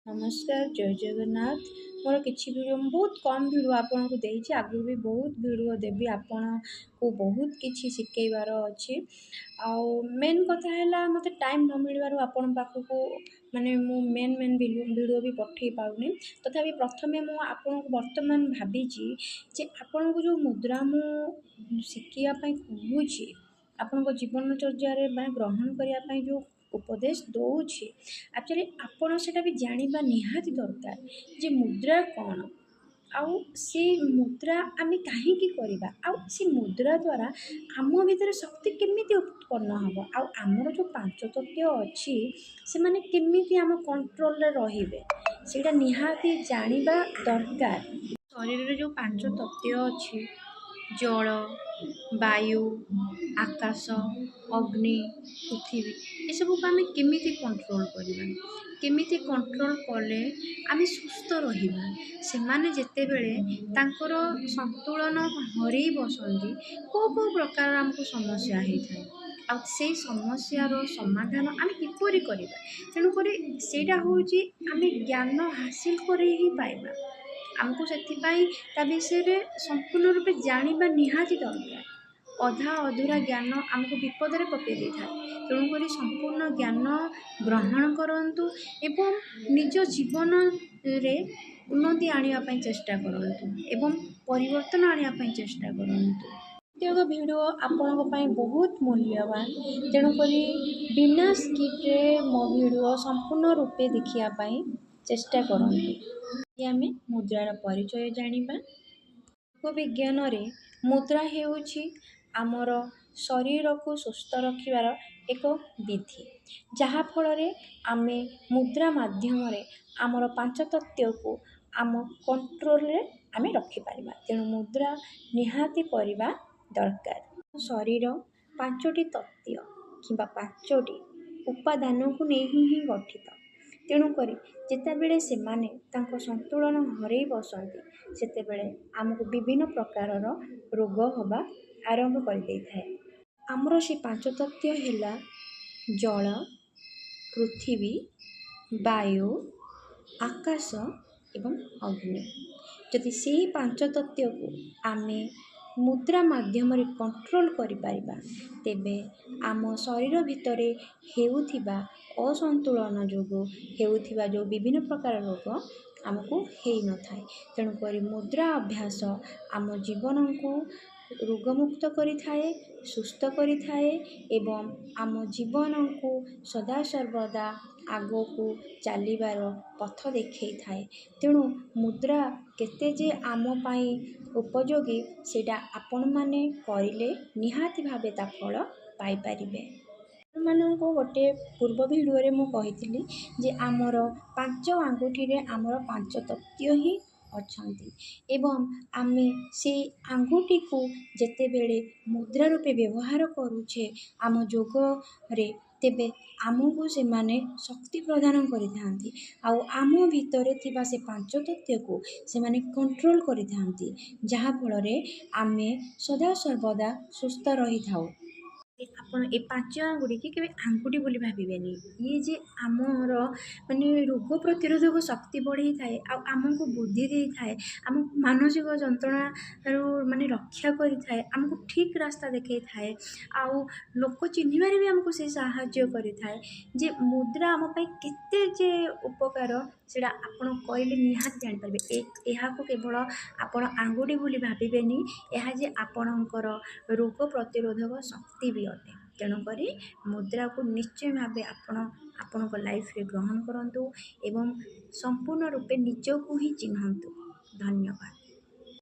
ନମସ୍କାର, ଜୟ ଜଗନ୍ନାଥ। ମୋର କିଛି ଭିଡ଼ିଓ, ମୁଁ ବହୁତ କମ୍ ଭିଡ଼ିଓ ଆପଣଙ୍କୁ ଦେଇଛି, ଆଗକୁ ବି ବହୁତ ଭିଡ଼ିଓ ଦେବି। ଆପଣଙ୍କୁ ବହୁତ କିଛି ଶିଖେଇବାର ଅଛି। ଆଉ ମେନ୍ କଥା ହେଲା, ମୋତେ ଟାଇମ୍ ନ ମିଳିବାରୁ ଆପଣଙ୍କ ପାଖକୁ ମାନେ ମୁଁ ମେନ୍ ମେନ୍ ଭିଡ଼ିଓ ବି ପଠେଇ ପାରୁନି। ତଥାପି ପ୍ରଥମେ ମୁଁ ଆପଣଙ୍କୁ ବର୍ତ୍ତମାନ ଭାବିଛି ଯେ ଆପଣଙ୍କୁ ଯେଉଁ ମୁଦ୍ରା ମୁଁ ଶିଖିବା ପାଇଁ କହୁଛି, ଆପଣଙ୍କ ଜୀବନଚର୍ଯ୍ୟାରେ ମାନେ ଗ୍ରହଣ କରିବା ପାଇଁ ଯେଉଁ ଉପଦେଶ ଦେଉଛି, ଆକ୍ଚୁଆଲି ଆପଣ ସେଇଟା ବି ଜାଣିବା ନିହାତି ଦରକାର ଯେ ମୁଦ୍ରା କ'ଣ, ଆଉ ସେଇ ମୁଦ୍ରା ଆମେ କାହିଁକି କରିବା, ଆଉ ସେ ମୁଦ୍ରା ଦ୍ୱାରା ଆମ ଭିତରେ ଶକ୍ତି କେମିତି ଉତ୍ପନ୍ନ ହେବ, ଆଉ ଆମର ଯେଉଁ ପାଞ୍ଚ ତତ୍ତ୍ୱ ଅଛି ସେମାନେ କେମିତି ଆମ କଣ୍ଟ୍ରୋଲରେ ରହିବେ, ସେଇଟା ନିହାତି ଜାଣିବା ଦରକାର। ଶରୀରରେ ଯେଉଁ ପାଞ୍ଚ ତତ୍ତ୍ୱ ଅଛି, ଜଳ, ବାୟୁ, ଆକାଶ, ଅଗ୍ନି, ପୃଥିବୀ, ଏସବୁକୁ ଆମେ କେମିତି କଣ୍ଟ୍ରୋଲ୍ କରିବା, କେମିତି କଣ୍ଟ୍ରୋଲ୍ କଲେ ଆମେ ସୁସ୍ଥ ରହିବା। ସେମାନେ ଯେତେବେଳେ ତାଙ୍କର ସନ୍ତୁଳନ ହରେଇ ବସନ୍ତି, କେଉଁ କେଉଁ ପ୍ରକାର ଆମକୁ ସମସ୍ୟା ହେଇଥାଏ, ଆଉ ସେଇ ସମସ୍ୟାର ସମାଧାନ ଆମେ କିପରି କରିବା। ତେଣୁକରି ସେଇଟା ହେଉଛି ଆମେ ଜ୍ଞାନ ହାସିଲ କରି ହିଁ ପାଇବା। ଆମକୁ ସେଥିପାଇଁ ତା ବିଷୟରେ ସମ୍ପୂର୍ଣ୍ଣ ରୂପେ ଜାଣିବା ନିହାତି ଦରକାର। ଅଧା ଅଧୁରା ଜ୍ଞାନ ଆମକୁ ବିପଦରେ ପକାଇ ଦେଇଥାଏ। ତେଣୁକରି ସମ୍ପୂର୍ଣ୍ଣ ଜ୍ଞାନ ଗ୍ରହଣ କରନ୍ତୁ ଏବଂ ନିଜ ଜୀବନରେ ଉନ୍ନତି ଆଣିବା ପାଇଁ ଚେଷ୍ଟା କରନ୍ତୁ ଏବଂ ପରିବର୍ତ୍ତନ ଆଣିବା ପାଇଁ ଚେଷ୍ଟା କରନ୍ତୁ। ପ୍ରତ୍ୟେକ ଭିଡ଼ିଓ ଆପଣଙ୍କ ପାଇଁ ବହୁତ ମୂଲ୍ୟବାନ, ତେଣୁକରି ବିନା ସ୍କିପ୍ରେ ମୋ ଭିଡ଼ିଓ ସମ୍ପୂର୍ଣ୍ଣ ରୂପେ ଦେଖିବା ପାଇଁ ଚେଷ୍ଟା କରନ୍ତୁ। ଆମେ ମୁଦ୍ରାର ପରିଚୟ ଜାଣିବା। ଯୋଗ ବିଜ୍ଞାନରେ ମୁଦ୍ରା ହେଉଛି ଆମର ଶରୀରକୁ ସୁସ୍ଥ ରଖିବାର ଏକ ବିଧି, ଯାହାଫଳରେ ଆମେ ମୁଦ୍ରା ମାଧ୍ୟମରେ ଆମର ପାଞ୍ଚ ତତ୍ତ୍ୱକୁ ଆମ କଣ୍ଟ୍ରୋଲରେ ଆମେ ରଖିପାରିବା। ତେଣୁ ମୁଦ୍ରା ନିହାତି କରିବା ଦରକାର। ଶରୀର ପାଞ୍ଚଟି ତତ୍ତ୍ୱ କିମ୍ବା ପାଞ୍ଚଟି ଉପାଦାନକୁ ନେଇ ହିଁ ଗଠିତ। ତେଣୁକରି ଯେତେବେଳେ ସେମାନେ ତାଙ୍କ ସନ୍ତୁଳନ ହରେଇ ବସନ୍ତି, ସେତେବେଳେ ଆମକୁ ବିଭିନ୍ନ ପ୍ରକାରର ରୋଗ ହେବା ଆରମ୍ଭ କରିଦେଇଥାଏ। ଆମର ସେ ପାଞ୍ଚ ତତ୍ତ୍ୱ ହେଲା ଜଳ, ପୃଥିବୀ, ବାୟୁ, ଆକାଶ ଏବଂ ଅଗ୍ନି। ଯଦି ସେଇ ପାଞ୍ଚ ତତ୍ତ୍ୱକୁ ଆମେ ମୁଦ୍ରା ମାଧ୍ୟମରେ କଣ୍ଟ୍ରୋଲ୍ କରିପାରିବା, ତେବେ ଆମ ଶରୀର ଭିତରେ ହେଉଥିବା ଅସନ୍ତୁଳନ ଯୋଗୁଁ ହେଉଥିବା ଯେଉଁ ବିଭିନ୍ନ ପ୍ରକାର ରୋଗ ଆମକୁ ହେଇନଥାଏ। ତେଣୁକରି ମୁଦ୍ରା ଅଭ୍ୟାସ ଆମ ଜୀବନକୁ ରୋଗମୁକ୍ତ କରିଥାଏ, ସୁସ୍ଥ କରିଥାଏ ଏବଂ ଆମ ଜୀବନକୁ ସଦାସର୍ବଦା ଆଗକୁ ଚାଲିବାର ପଥ ଦେଖାଇଥାଏ। ତେଣୁ ମୁଦ୍ରା କେତେ ଯେ ଆମ ପାଇଁ ଉପଯୋଗୀ, ସେଇଟା ଆପଣମାନେ କରିଲେ ନିହାତି ଭାବେ ତା ଫଳ ପାଇପାରିବେ। ଆପଣମାନଙ୍କୁ ଗୋଟେ ପୂର୍ବ ଭିଡ଼ିଓରେ ମୁଁ କହିଥିଲି ଯେ ଆମର ପାଞ୍ଚ ଆଙ୍ଗୁଠିରେ ଆମର ପାଞ୍ଚ ତତ୍ତ୍ୱ ହିଁ ଅଛନ୍ତି ଏବଂ ଆମେ ସେଇ ଆଙ୍ଗୁଠିକୁ ଯେତେବେଳେ ମୁଦ୍ରା ରୂପେ ବ୍ୟବହାର କରୁଛେ ଆମ ଯୋଗରେ, ତେବେ ଆମକୁ ସେମାନେ ଶକ୍ତି ପ୍ରଦାନ କରିଥାନ୍ତି ଆଉ ଆମ ଭିତରେ ଥିବା ସେ ପାଞ୍ଚ ତତ୍ତ୍ୱକୁ ସେମାନେ କଣ୍ଟ୍ରୋଲ୍ କରିଥାନ୍ତି, ଯାହାଫଳରେ ଆମେ ସଦାସର୍ବଦା ସୁସ୍ଥ ରହିଥାଉ। ଆପଣ ଏ ପାଞ୍ଚ ଆଙ୍ଗୁଠିକି କେବେ ଆଙ୍ଗୁଠି ବୋଲି ଭାବିବେନି। ଇଏ ଯେ ଆମର ମାନେ ରୋଗ ପ୍ରତିରୋଧକ ଶକ୍ତି ବଢ଼େଇଥାଏ ଆଉ ଆମକୁ ବୁଦ୍ଧି ଦେଇଥାଏ, ଆମକୁ ମାନସିକ ଯନ୍ତ୍ରଣାରୁ ମାନେ ରକ୍ଷା କରିଥାଏ, ଆମକୁ ଠିକ୍ ରାସ୍ତା ଦେଖେଇଥାଏ ଆଉ ଲୋକ ଚିହ୍ନିବାରେ ବି ଆମକୁ ସେ ସାହାଯ୍ୟ କରିଥାଏ। ଯେ ମୁଦ୍ରା ଆମ ପାଇଁ କେତେ ଯେ ଉପକାର, ସେଇଟା ଆପଣ କହିଲେ ନିହାତି ଜାଣିପାରିବେ। ଏହାକୁ କେବଳ ଆପଣ ଆଙ୍ଗୁଠି ବୋଲି ଭାବିବେନି, ଏହା ଯେ ଆପଣଙ୍କର ରୋଗ ପ୍ରତିରୋଧକ ଶକ୍ତି ବି ଅଟେ। ତେଣୁକରି ମୁଦ୍ରାକୁ ନିଶ୍ଚୟ ଭାବେ ଆପଣ ଆପଣଙ୍କ ଲାଇଫରେ ଗ୍ରହଣ କରନ୍ତୁ ଏବଂ ସମ୍ପୂର୍ଣ୍ଣ ରୂପେ ନିଜକୁ ହିଁ ଚିହ୍ନନ୍ତୁ। ଧନ୍ୟବାଦ।